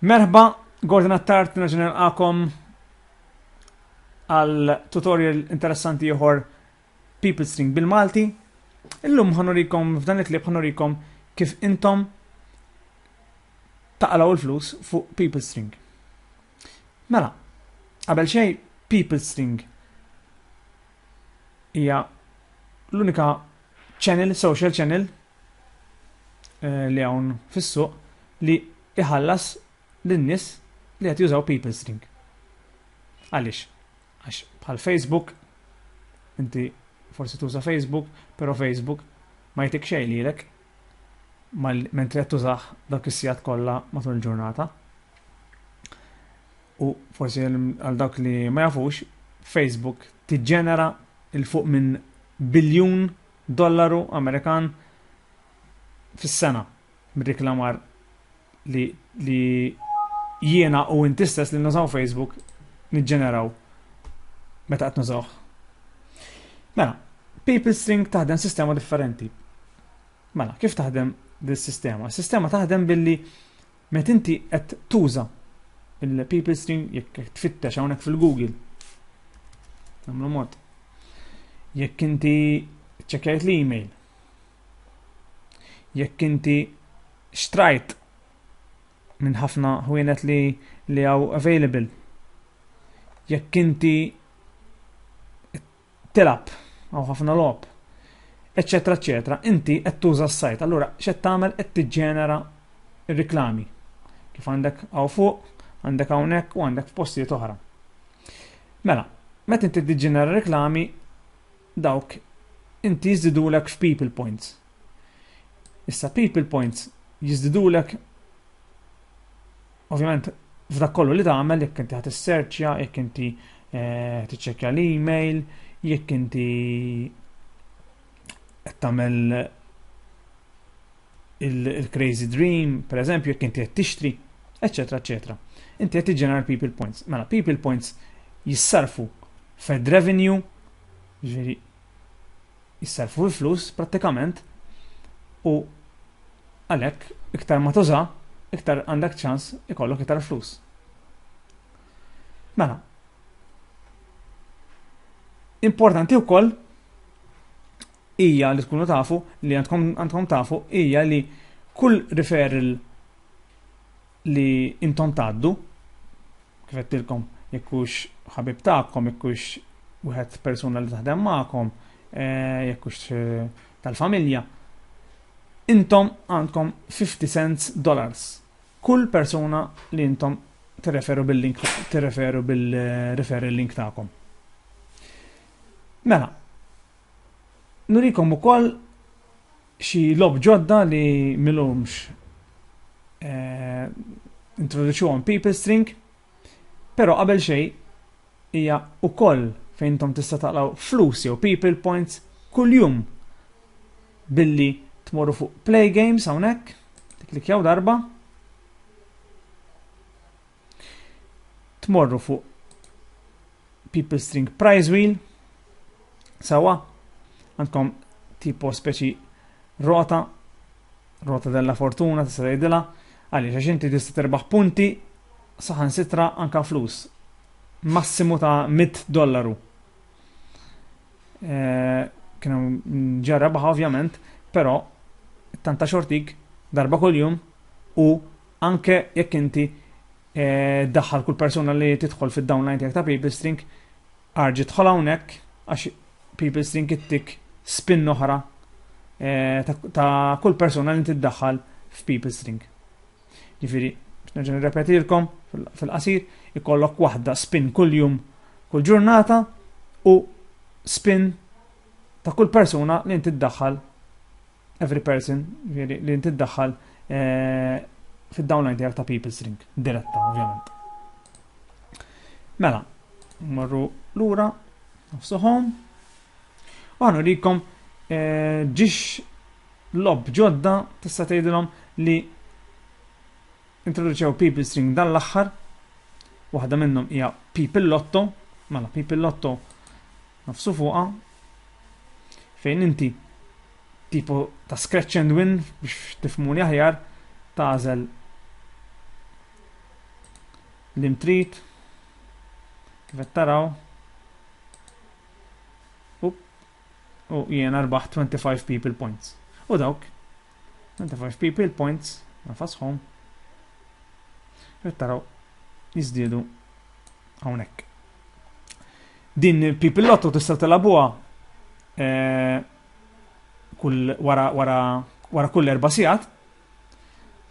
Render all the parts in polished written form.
Merħba, Gordon Attard, nerġa' nilqakom għal tutorial interessanti ieħor People String bil-Malti. Illum ħanurikom f'dan il-klip ħanurikom kif intom taqlaw il-flus fuq People String. Mela, qabel xejn People String hija l-unika channel, social channel eh, li hawn fis-suq li iħallas lin-nies li qed jużaw People String. Għaliex? Għax bħal Facebook, inti forsi tuża Facebook, però Facebook ma jtik xejn lilek mentri qed tużah dak is-sigħat kollha matul il-ġurnata. U forsi għal dawk li ma jafux, Facebook tiġġenera il fuq minn biljun dollaru Amerikan fis-sena mir-riklamar li, li jiena u inti stess li nużaw Facebook niġġeneraw meta qed nużawh. Mela, People String taħdem sistema differenti. Mela, kif taħdem dis-sistema? Sistema taħdem billi Meta inti qed tuża il-people stream jekk qed tfittex hawnhekk fil-Google. Nagħmlu mod. Jekk inti ċċekkjajt l-email. Jekk inti xtrajt minn ħafna ħwienet li li hawn available. Jekk inti tilgħab, hawn ħafna logħob, eċċetera eċċetera, inti qed tuża s-sajt. Allura x'qed tagħmel qed tiġġenera r-riklami. Kif għandek hawn fuq, għandek hawnhekk u għandek f'postijiet oħra. Mela, meta inti tiġġenera riklami, dawk inti jiżdidulek f'people points. Issa people points jiżdidulek Ovvjament, f'dak kollu li tagħmel jekk inti ħadd isserċja, jekk inti eh, tiċċekkja l-email, jekk inti qed tagħmel il-crazy dream, per eżempju, jekk inti qed tixtri, eċetera, eċetera. Inti qed tiġġenera people points. Mela, people points jissarfu fed revenue, ġifieri jissarfu flus prattikament u għalhekk iktar ma tuża, iktar għandek ċans ikollok iktar flus. Mela, importanti wkoll hija li tkunu tafu li għandkom għandkom tafu hija li kull referral li intom tgħaddu Kif għedtilkom, jekk hux ħabib tagħkom, jekk hux wieħed persuna li taħdem magħkom, eh, jekk hux eh, tal-familja, intom għandkom 50 cents dollars. Kull persuna li intom tirreferu bil-link tirreferu bil-referral link tagħkom. Mela, nurikom ukoll xi logħob ġodda li milhomx eh, introduċuhom People String, però qabel xejn hija ukoll fejn intom tista' taqlaw flus jew people points kuljum billi tmorru fuq Play Games hawnhekk, tiklikjaw darba, tmorru fuq People String Prize Wheel, sawa, għandkom tipo speċi rota, rota della fortuna tista' tgħidilha, għaliex għax inti tista' terbaħ punti saħansitra anka flus. Massimu ta' 100 dollaru. Eh, Kienu ġarrabaħ ovvjament, però tanta xortik darba kuljum u anke jekk inti eh, daħħal kull persuna li tidħol fid-downline tiegħek ta' People String, arġi dħol hawnhekk għax People String ittik spin oħra eh, ta' kull persuna li tiddaħħal f'People String. Ġifieri, biex nerġa' nirrepetilkom fil-qasir, ikollok waħda spin kuljum kull ġurnata u spin ta' kull persuna li inti ddaħħal every person ġifieri li inti ddaħħal eh, fid-downline tiegħek ta' People String, diretta ovvjament. Mela, morru lura, nafsu home, u għanurikom eh, ġiex lob ġodda tista' tgħidilhom li introduċew People String dan l-aħħar. Waħda minnhom hija People Lotto, mela People Lotto nafsu fuqha fejn inti tipo ta' scratch and win biex tifmuni aħjar tagħżel li trid. Kif qed taraw. U jiena rbaħt 25 people points. U dawk 25 people points nagħfas home. Qed taraw jiżdiedu hawnhekk. Din People Lotto tista' tilagħbuha kull wara wara wara kull erba' sigħat.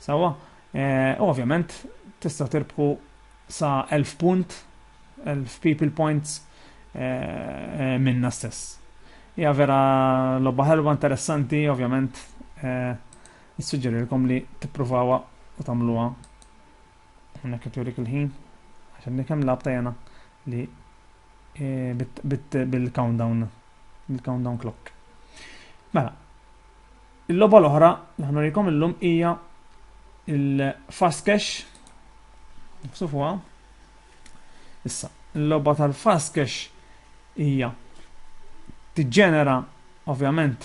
Sewwa, u ovvjament tista' tirbħu sa 1000 punt, 1000 people points minna stess. Hija vera logħba ħelwa interessanti, ovvjament nissuġġerilkom li tippruvawha u tagħmluha. Hawnhekk qed jurik il-ħin għax kemm lgħabtha jiena li bil-countdown bil-countdown clock. Mela, il-logħba l-oħra li ħa nurikom illum hija il-fast cash. Nagħfsu fuqha. Issa, il-logħba tal-fast cash hija tiġġenera ovvjament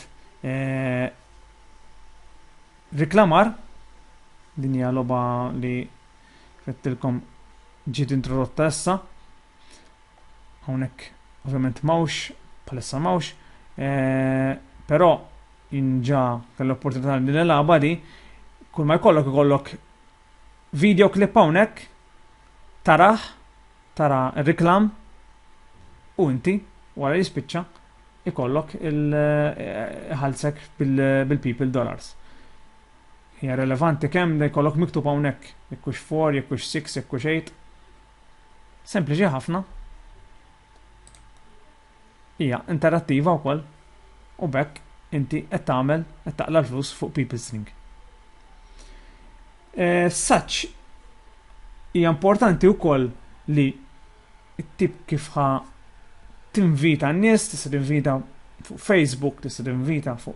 riklamar. Din hija logħba li għedtilkom ġiet introdotta issa. Hawnhekk ovvjament m'hawnx, bħalissa m'hawnx, però jien ġa kelli l-opportunità li nilgħabha di, kull ma jkollok ikollok video clip hawnhekk, tarah, tara r-riklam u inti wara jispiċċa ikollok il-ħalsek bil-people dollars. Hija relevanti kemm jkollok miktub hawnhekk, jekk hux 4, jekk hux 6, jekk hux 8. Sempliċi ħafna. Hija interattiva wkoll u b'hekk inti qed tagħmel qed taqla l-flus fuq People String. Such hija importanti wkoll li t-tip kif ħa tinvita n-nies, tista' tinvita fuq Facebook, tista' tinvita fuq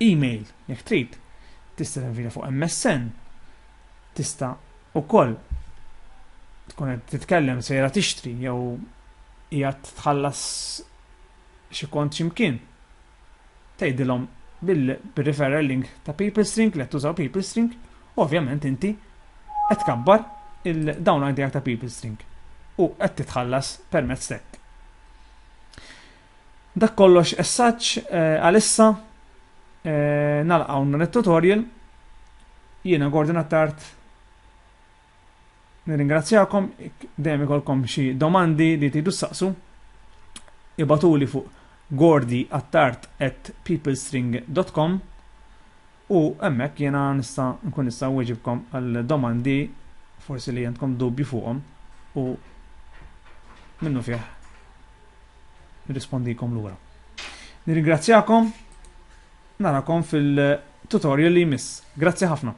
email jekk trid, tista' tinvita fuq MSN, tista' ukoll tkun qed titkellem sejra tixtri jew hija tħallas xi kont x'imkien. Tgħidilhom bil-referral link ta' PeopleString li qed tużaw PeopleString, u ovvjament inti qed tkabbar il-downline tiegħek ta' PeopleString u qed titħallas permezz t'hekk. Dak kollox essaċ għalissa nagħlaq hawn it-tutorial. Jiena Gordon Attard nirringrazzjakom, dejjem ikolkom xi domandi li tridu ssaqsu, ibagħtuli fuq gordiattard@peoplestring.com u hemmhekk jiena nista' nkun nista' nwieġibkom għal domandi forsi li għandkom dubju fuqhom u minnu fih nirrispondikom lura. Nirringrazzjakom, narakom fil-tutorial li jmiss. Grazzi ħafna.